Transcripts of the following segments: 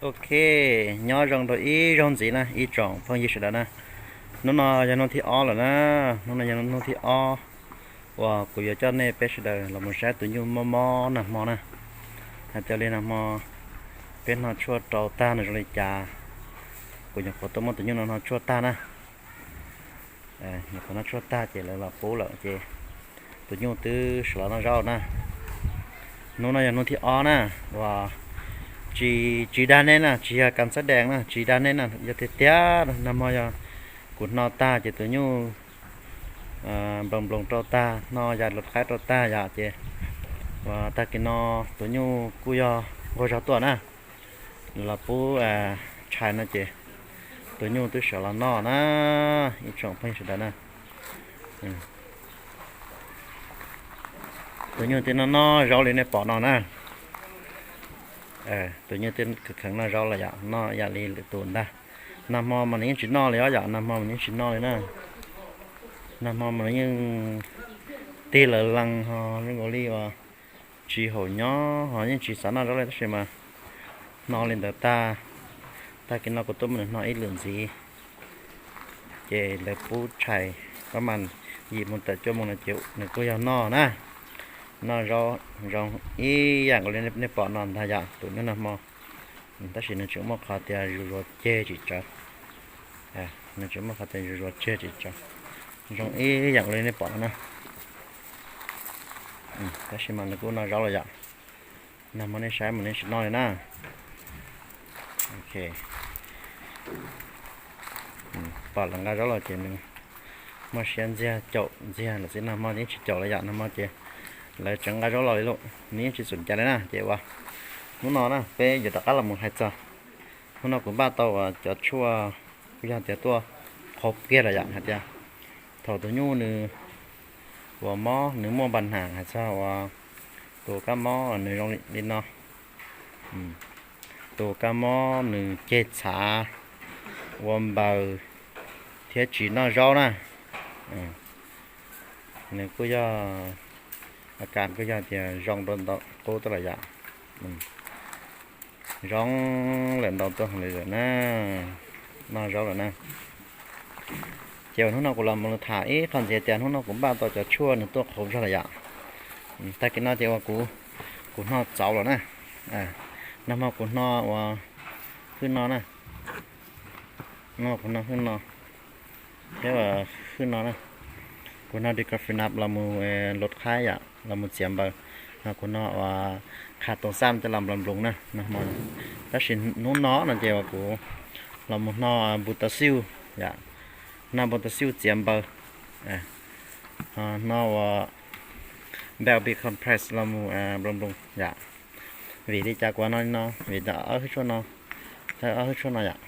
Ok, nyob zoo rau ib zaug ntxiv na ib tsoom phooj ywg sawv daws na. Hnub no yog hnub thib ob lawm na, hnub no yog hnub thib ob uas kuv yuav coj nej peb sawv daws los mus saib tus nyuj mob mob nag hmo na. Hais tias li nag hmo peb noj tshuaj rau tag nws zoo li cas, kuv nyuam qhuav tuaj muab tus nyuj no noj tshuaj tag na. Nyuam qhuav noj tshuaj tag ces lawv los pub lawm ces tus nyuj twb sawv los noj zaub na. Hnub no yog hnub thib ob na, uas tsis, tsis dag nej na, tsis yog kas xab dees na, tsis dag nej na, yog tiag tiag nag hmo yog kuv hno tag ces tus nyuj nploos nploos rau tag, hno yam luv qaib rau tag yom ces uas tag kis no tus nyuj kuj yog nquag zog tuaj na, los pub tshais no ces tus nyuj twb sawv los noj na, ib tsoom phooj ywg sawv daws na. Tus nyuj twb noj noj zaub li nej pom no na. Tus nyuj twb kheev noj zaub lawm yom, noj ib yam li lwm tus ntag. Nag hmo mas nws yeej tsis noj li os yom, nag hmo mas nws yeej tsis noj li na. Nag hmo mas nws yeej tig lawv lees ho zoo nkaus li uas tsis haum nyob ho yeej tsis xav noj zaub li tab sis mas hno li ntawd tag, tag kis no kuv tuaj muab nws hno ib lwm ntxiv. Ces lawv pub tshais pab mas yim mus tawm cuaj moos no ces nws kuj yog noj na. Noj zaub zoo ib yam nkaus li nej pom no ntag yom, tus nyuj nag hmo. Tab sis nws tseem muaj qhov tias zuj zus ceg tsis tsawv. Nws tseem muaj qhov tias zuj zus ceg tsis tsawv, zoo ib yam nkaus li nej pom no na. Tab sis mas nws kuj noj zaub lawm yom. Nag hmo nej saib mas nws tsis noj li na. Pom lawv nqa zaub los ces nws muaj siab ntxiag caum ntxiag lawm xwb, nag hmo yeej tsis caum lawm yom, nag hmo ces lawv tseem nqa zaub los li lawm, nws yeej tsis xom cai li na. Ces uas hnub no na peb yuav rov qab los mus hais txog, hnub no kuv npaj tau uas cov tshuaj kuj yog tias tuaj qhau kiag lawm yom, hais tias thaum tus nyuj nws uas mob nws muaj npa nam hais txog uas tus kab mob nws zoo li no, tus kab mob nws ceg txhav, ua npaws thiab tsis noj zaub na. Nws kuj yog, a kas kuj yog tias zoo rau ntau qub tuaj lawm yom. Zoo lawm ntau tuaj hauv li lawm na, noj zaub lawm na. Ces uas hnub no kuv los mus tham ib qho ntxiv tias hnub no kuv npaj tau cov tshuaj nws tuaj qhau zog lawm yom. Tag kis no ces uas kuv, kuv hno txauv lawm na. Nag hmo kuv hno uas hwj no na, kuv hno hwj no, thiab hwj no na. Kuv hno diclofenac los mus lov qhaib yom, los mus txiav npaws. Kuv hno uas qha toos xaj coj los nploos nploos na nag hmo. Tab sis hnub no no ces uas kuv los mus hno npu tav xiuj yom, hno npu tav xiuj txiav npaws, hno uas belb decompress los mus nploos nploos yom. Vim li cas kuv no li no, vim ob hwj tshuaj no, ob hwj tshuaj no yom.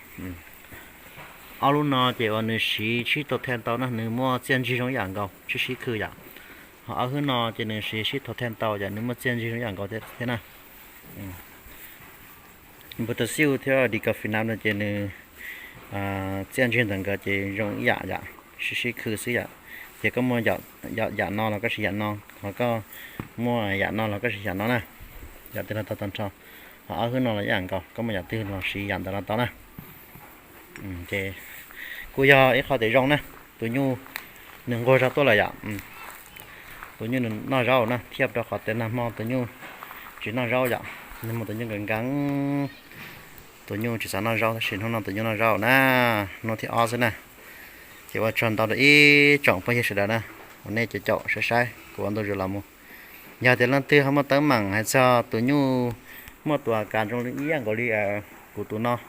Ob lub no ces uas nws siv sib tau them tau na, nws muaj txiaj ntsig zoo ib yam nkaus, tsis sib khw yom. Ho ob hwj no ces nws siv sib tau them tau yom, nws muaj txiaj ntsig zoo ib yam nkaus thiab na. Npu tav xiuj thiab diclofenac no ces nws txiaj ntsig ntawm nkawd ces zoo ib yam yom, sib sib khw xwb yom. Ces koj muaj yam no los koj siv yam no, ho koj muaj yam no los koj siv yam no na. Yam twg los tau tag nrho. Ho ob hwj no los ib yam nkaus, koj muaj yam twg los siv yam ntawd los tau na. Ces kuj yog ib qho tias zoo na, tus nyuj nws nquag zog tuaj lawm yom. Tus nyuj nws noj zaub na, thiab rau qhov tias nag hmo tus nyuj tsis noj zaub yom, nag hmo tus nyuj nkees nkees, tus nyuj tsis xav noj zaub tab sis hnub no tus nyuj noj zaub na, hnub thib ob xwb na. Ces ua tsaug ntau rau ib tsoom phooj ywg sawv daws na, uas nej caum caum saib saib kuv ua ntu zus los mus. Yog tias leej twg ho muaj teeb meem hais txog tus nyuj muaj tus a kas zoo li ib yam nkaus li kuv tus no,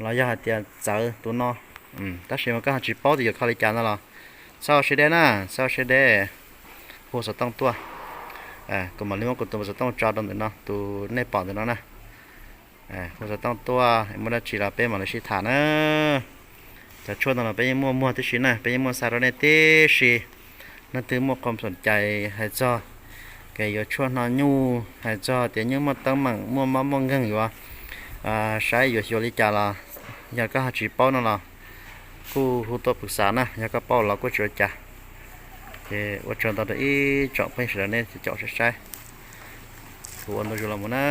los yog hais tias txawv tus no, tab sis mas koj ho tsis paub tias yuav kho li cas no los txhob ua siab deb na, txhob ua siab deb, hu xov tooj tuaj. Kuv mam li muab kuv tus xov tooj tso rau ntawm no, tus nej pom ntawm no na. Hu xov tooj tuaj, muaj dab tsi los peb mam li sib tham na. Cov tshuaj no los peb yeej muaj muag tib si na, peb yeej muaj xa rau nej tib si. Leej twg muaj qhov xom cai hais txog kev yuav tshuaj hno nyuj, hais txog tias nyuj muaj teeb meem muaj mob muaj nkeeg yuav saib yuav xyuas li cas los yog koj ho tsis paub no los kuj hu tuaj pwm xav na, yog koj paub los kuj tsis ua cas. Ces ua tsaug ntau rau ib tsoom phooj ywg sawv daws nej caum saib saib. Kuv ua ntu zus los mus na.